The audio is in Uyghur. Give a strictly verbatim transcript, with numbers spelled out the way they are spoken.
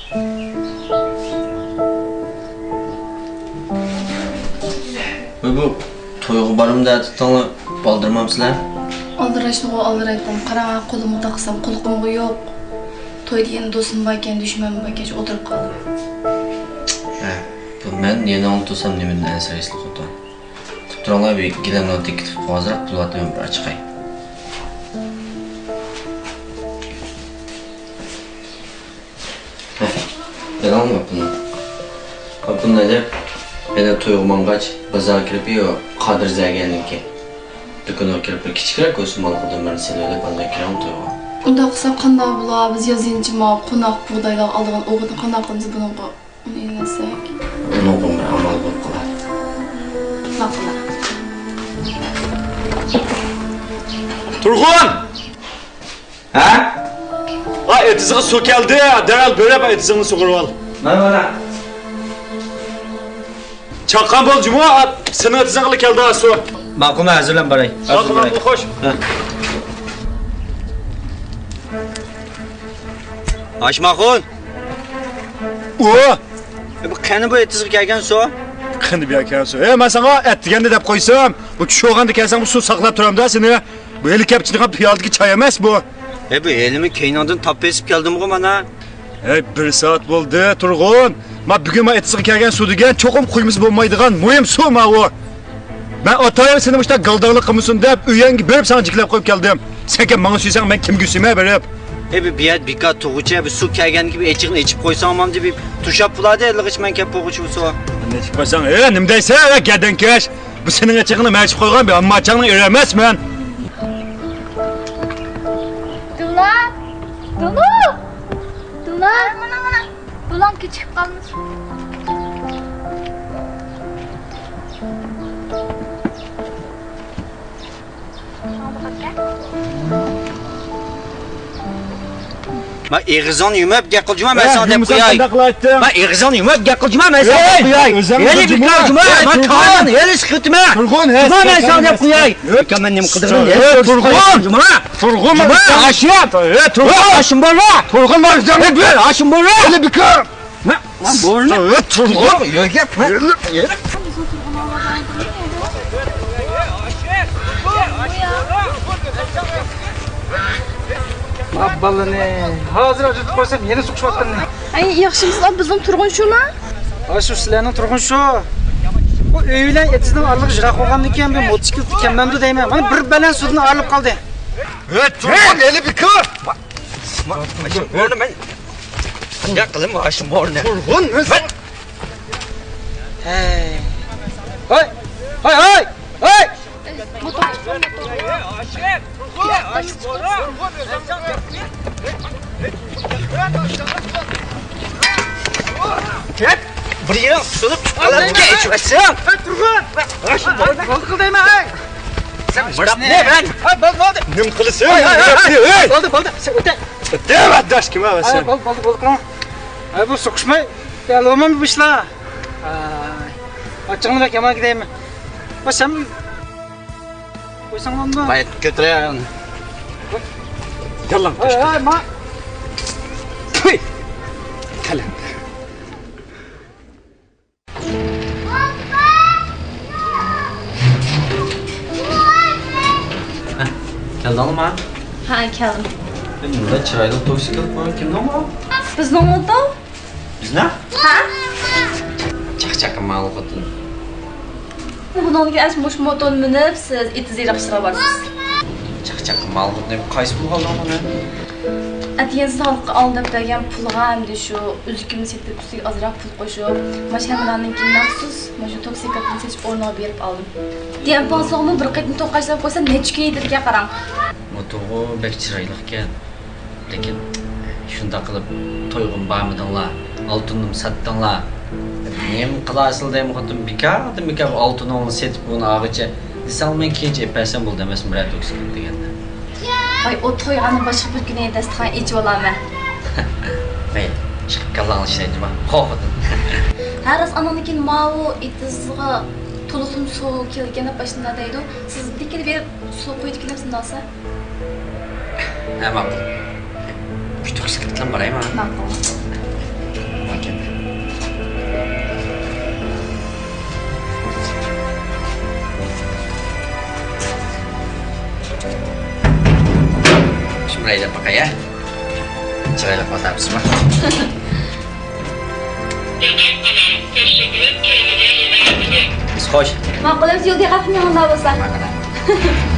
ۋاي، بۇ تويغا بارىمەن دەۋاتىتىڭلار، ئالدىرىمامسىلەر؟ ئالدىراشنىغۇ ئالدىرايتتىم. قاراڭا، قولۇمغا تاقىسام قۇلىقىمغۇ يوق. تويدا يەنە دوستۇم باركەن، دۈشمەنمۇ باركەن، شۇ ئولتۇرۇپ قالدىم. ھە، بۇ مەن يەنە ئولتۇرسام نېمىدىن ئەنسىرەيسىلەر خوتۇن؟ تۇرۇپ تۇرۇڭلار، بىر گىلەمنىڭ تېكىتىپ قويۇپ ئازراق پۇل ئاتىمەن، بىر ئاچىقاي. ھە، ئېلىڭلار پۇلنى. پۇلنى ئېلىپ، يەنە تويغا ماڭغاچ، بازارغا كىرىپ، يو، قادىر زەگەرنىڭكى دۇكىنىغا كىرىپ، بىر كىچىكرەك ئۆسۈم ھالقىدىن بىرنى سېلىۋېلىپ، ئاندىن كىرىڭ تويغا. ئۇنداق قىلساق قانداق بولا؟ بىز ياز يېنىچە ماۋۇ قوناق بۇغدايلارغا ئالىدىغان ئوغۇتنى قانداق قىلىمىز بۇنىڭغا؟ ئۇنى ئېلىۋەتسەك. ئۇنىڭغا بىر ئامال بولۇپ قالار. ماقۇل. تۇرغۇن! ھە؟ ۋاي، ئېتىزغا سۇ كەلدى، دەرھال بېرىپ ئېتىزىڭنى سۇغۇرۇۋال. مانا، مانا. چاققان بول جۇمۇ، سېنىڭ ئېتىزىڭغىلا كەلدى سۇ. ماقۇل، مەن ھازىرلاپ باراي. ماقۇل، ماقۇل، خوش. ھە. ئاشماقۇل. ئۇ. ئە، بۇ قېنى بۇ ئېتىزغا كەلگەن سۇ؟ قېنى بۇ يەرگە كەلگەن سۇ؟ ئەي، مەن ساڭا ئەتىگەندە دەپ قويسام، بۇ چۈش بولغاندا كەلسەڭ، بۇ سۇ ساقلاپ تۇرامدا سېنى. بۇ ھېلى كەپ ئىچىدىغان پىيالىدىكى چاي ئەمەس بۇ. ئەي، بۇ ھېلىمۇ كەينىڭدىن تاپ بېسىپ كەلدىمغۇ مانا. ئەي، بىر سائەت بولدى، تۇرغۇن. ما بۈگۈن ما ئېتىزغا كەلگەن سۇ دېگەن چوقۇم قۇيمىسا بولمايدىغان مۇھىم سۇ ماۋۇ. مەن ئاتايىن سېنى مۇشۇنداق گالداڭلىق قىلمىسۇن دەپ، ئۆيۈڭگە بېرىپ ساڭا جىكلەپ قويۇپ كەلدىم. سەن كەپ ماڭا سۆيسەڭ، مەن كىمگە سۆيمەي بېرىپ؟ ئەي، بۇ بىر يەر بىكار تۇرغۇچە، بۇ سۇ كەلگەندىكىن بىر ئېچىقنى ئېچىپ قويساڭ، مانا بىر تۇشاپ بولادى، ھېلىغىچە مەن كەپ بولغۇچە بۇ سۇ. نېمە ئېچىپ قويساڭ؟ ئەي، نېمە دەيسەن، ئەي، گەدەنكەش؟ بۇ سېنىڭ ئېچىقىڭنى مەن ئېچىپ قويغان بىر ئامما ئاچاڭنىڭ ئېرى ئەمەسمەن. دۇلا! دۇلا! دۇلا! مانا، مانا، مانا. دۇلاڭ كېچىكىپ قالمىسۇن. ما ئېغىزىڭنى يۇمۇپ گەپ قىل جۇما، مەن ساڭا دەپ قوياي. ما ئېغىزىڭنى يۇمۇپ گەپ قىل جۇما، مەن ساڭا دەپ قوياي. ھېلى بىكار جۇما، ما تامان، ھېلى سىقىتما. تۇرغۇن، جۇما، مەن ساڭا دەپ قوياي. بىكار مەن نېمە قىلدىم؟ تۇرغۇن، تۇرغۇن. جۇما، ئاشىم. تۇرغۇن، ئاشىم بولما. تۇرغۇن، ئاشىم بولما. ھېلى بىكار. مە، مە، بورنى. تۇرغۇن. يۆگەپ، مە. مە، بالىنى ھازىر ئاجرىتىپ قويسام، يەنە سوقۇشۇۋاتقىنىنى. ئەي، ياخشىمۇسىلەر، بىزنىڭ تۇرغۇن شۇما؟ ھە، شۇ سىلەرنىڭ تۇرغۇن شۇ. بۇ ئۆي بىلەن ئېتىزنىڭ ئارىلىقى يىراق بولغاندىن كېيىن، بۇ موتوسىكلىت كەممەمدۇ دەيمەن. مانا بىر بەلەن سۇدىن ئايرىلىپ قالدى. ھە، تۇرغۇن، ھېلى بىكار. مە، مە، بورنى مەن قانداق قىلىمەن، ئاشۇ بورنى؟ تۇرغۇن، مەن. ھەي. ھاي، ھاي، ھاي، ھاي. كەت، بىر يېرىڭ سۇنۇپ چىققانلارنى ئىچىۋەتسەڭ. ھەي، تۇرغۇن. بولدى، بولدى، قىلدايمەن، ھەي. سەن مۇشتاقنى مەن. ھەي، بولدى، بولدى. نېمە قىلىسەن؟ ھەي، ھەي، ھەي، ھەي. بولدى، بولدى. سەن ئۆتە. ئۆتە، ئاداش، كىم ئەمەس سەن؟ ھەي، بولدى، بولدى، بولدى، قىلما. ھەي، بۇ سوقۇشماي، يالغۇرمامدۇ بۇ ئىشلار؟ ئاي، ئاچچىقىڭنى بەك يامان كېتەيمەن. ۋاي، سەن قويساڭ بولامدۇ؟ بايىت كۆتۈرە ئۇنى. ياللاڭ ھەي، توشقان. ھەي، ما. پۇي! قەلەم. ھە، كەلدىڭلىما؟ ھە، كەلدىم. ئە، مۇنداق چىرايلىق توكسىكلىت بۇ كىمنىڭ بۇ؟ بىزنىڭ موتو. بىزنىڭ؟ ھە. چاقچاق قىلماڭلار خوتۇن. بۇنىڭدىن كېيىن ئەمەس مۇشۇ موتونى مىنىپ سىز ئېتىز يىراقچىلىرىغا بارىسىز. چاقچاق قىلماڭلار خوتۇن، قايسى پۇلغا ئالدىڭلار مانا؟ ئەتىگەن سىز ھالقا ئالدىپ بەرگەن پۇلغا ھەمدە شۇ ئۈزۈكۈمنى سېتىپ ئۈستىگە ئازراق پۇل قوشۇپ، ماشىنا مەيدانىدىن كېيىن مەخسۇس مانا شۇ توكسىكلىتنى سېتىش ئورنىغا بېرىپ ئالدىم. دىيەنپاڭسىغىمۇ بىر قېتىم توقاچلاپ قويسا نەچچە كۈن يېتىدىكەن قاراڭ. موتورغۇ بەك چىرايلىقكەن. لېكىن شۇنداق قىلىپ تويغىمۇ بارمىدىڭلار، ئالتۇننىمۇ ساتتىڭلار. نېمە قىلارسىلەر دەيمەن خوتۇن، بىكاردىن بىكار ئالتۇنۇڭلارنى سېتىپ ئۇنى ئالغىچە دېسەڭلار مەن كېيىنچە ئېلىپ بەرسەم بولدى ئەمەسمۇ بىرەر توكسىكلىت دېگەندە. ۋاي، ئۇ تويغاننىڭ باشقا بىر كۈنى دەستىخان ئېچىۋالارمەن. مەيلى، چىقىپ كاللاڭنى ئىشلەيدىما. خو خوتۇن. ھە، راست، ئانىڭدىن كېيىن ماۋۇ ئېتىزغا تولۇقلىما سۇ كېلىدىكەن دەپ باشلىدا دەيدۇ. سىز بىر كېلىپ بېرىپ سۇ قۇيىدىكىنىمسىز نالسا؟ ھە، ماقۇل. ئۈچ توكسىكلىتلام بارايما؟ ماقۇل. بىر ئەيلەپ باقاي، ھە؟ چىرايلىق ماتا بىزمۇ. بىز خوش. ماقۇل ئەمىسە، يولدا ياقاقنى ياڭلاپ بولسا. ماقۇل.